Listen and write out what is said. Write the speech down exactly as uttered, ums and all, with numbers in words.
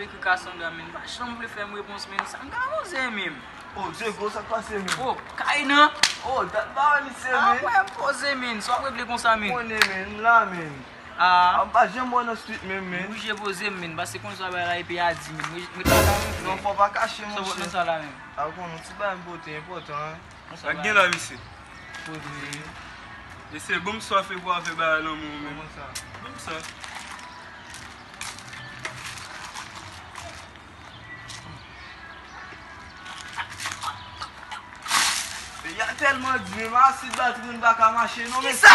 Ekri Cassandra, men pa janm vle fè m repons, men sa m ka poze, men. Oh, Diego, sa k pase, men? Oh, kay nan. Oh, dat ba wè misye, men. Ah, wè, poze, men. Sa w ap regle konsa, men? Konnen, men, m la, men. Ah. Ah, m pa janm wè nan street, men, men. Oblije poze, men, paske konn sa bagay la epi a di, men. Mwen, mwen ta la, men. Non, fò pa kache, monchè. Sa w ap nan sa la, men? Ah, ou konnen, ti bagay m pote enpòtan, hein. Sa k gen la, mesye? Poze. Mesye, bon m swafe pou afè bagay lanmou, men. Kòman sa? Bon m sa. Peyi a tèlman di, men asid batri m pa ka mache non, mesye.